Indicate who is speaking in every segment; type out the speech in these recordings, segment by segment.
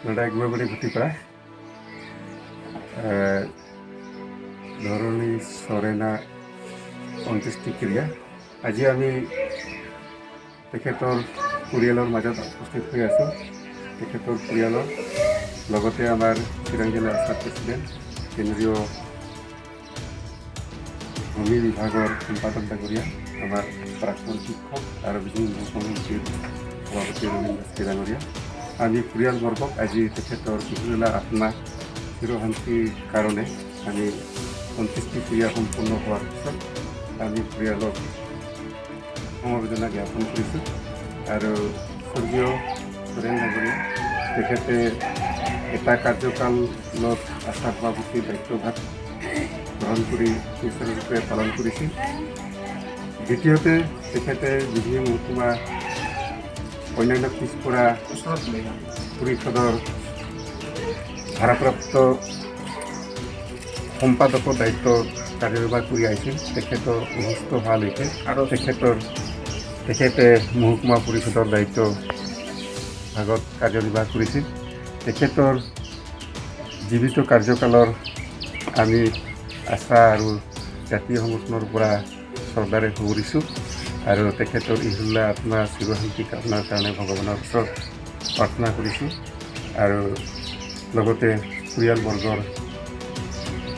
Speaker 1: নদাই গুৱাবাৰী ভুটিপাৰা। ধৰণী চৰেণা অন্ত্যেষ্টিক্ৰিয়া। আজি আমি তেখেতৰ পৰিয়ালৰ মাজত উপস্থিত হৈ আছোঁ। তেখেতৰ পৰিয়ালৰ লগতে আমাৰ চিৰাং জিলা আছাৰ প্ৰেচিডেণ্ট, কেন্দ্ৰীয় ভূমি বিভাগৰ সম্পাদক ডাঙৰীয়া, আমাৰ প্ৰাক্তন শিক্ষক আৰু বিজনী সমিতিৰ সভাপতি ৰবীন বাস্তি ডাঙৰীয়া, আমি পৰিয়ালবৰ্গক আজি তেখেতৰ ইহলীলা আত্মা চিৰশান্তিৰ কাৰণে আমি অন্ত্যেষ্টিক্ৰিয়া সম্পূৰ্ণ হোৱাৰ পিছত আমি পৰিয়ালক সমবেদনা জ্ঞাপন কৰিছোঁ। আৰু স্বৰ্গীয় চৰেণ ডাঙৰীয়া, তেখেতে এটা কাৰ্যকালত আছা সভাপতিৰ দায়িত্বভাৰ গ্ৰহণ কৰি সুচাৰুৰূপে পালন কৰিছিল। দ্বিতীয়তে, তেখেতে বিজনী মহকুমা অন্যান্য পিছপৰা পৰিষদৰ ভাৰপ্ৰাপ্ত সম্পাদকৰ দায়িত্ব কাৰ্যনিৰ্বাহ কৰি আহিছিল। তেখেতৰ অসুস্থ হোৱালৈকে
Speaker 2: আৰু
Speaker 1: তেখেতে মহকুমা পৰিষদৰ দায়িত্ব ভাগত কাৰ্যনিৰ্বাহ কৰিছিল। তেখেতৰ জীৱিত কাৰ্যকালৰ আমি আছা আৰু জাতীয় সংগঠনৰ পৰা শ্ৰদ্ধাৰে সুঁৱৰিছোঁ আৰু তেখেতৰ ইহলীলা আত্মা চিৰশান্তি কামনাৰ কাৰণে ভগৱানৰ ওচৰত প্ৰাৰ্থনা কৰিছোঁ। আৰু লগতে পৰিয়ালবৰ্গৰ,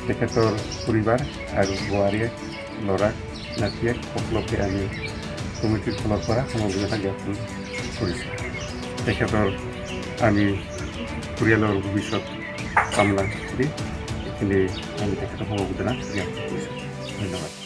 Speaker 1: তেখেতৰ পৰিবাৰ আৰু বোৱাৰীয়েক, ল'ৰাক, নাতিয়েক সকলোকে আমি কমিটিৰ ফালৰ পৰা সমবেদনা জ্ঞাপন কৰিছোঁ। তেখেতৰ আমি পৰিয়ালৰ ভৱিষ্যত কামনা কৰি এইখিনি আমি তেখেতৰ সমবেদনা জ্ঞাপন কৰিছোঁ। ধন্যবাদ।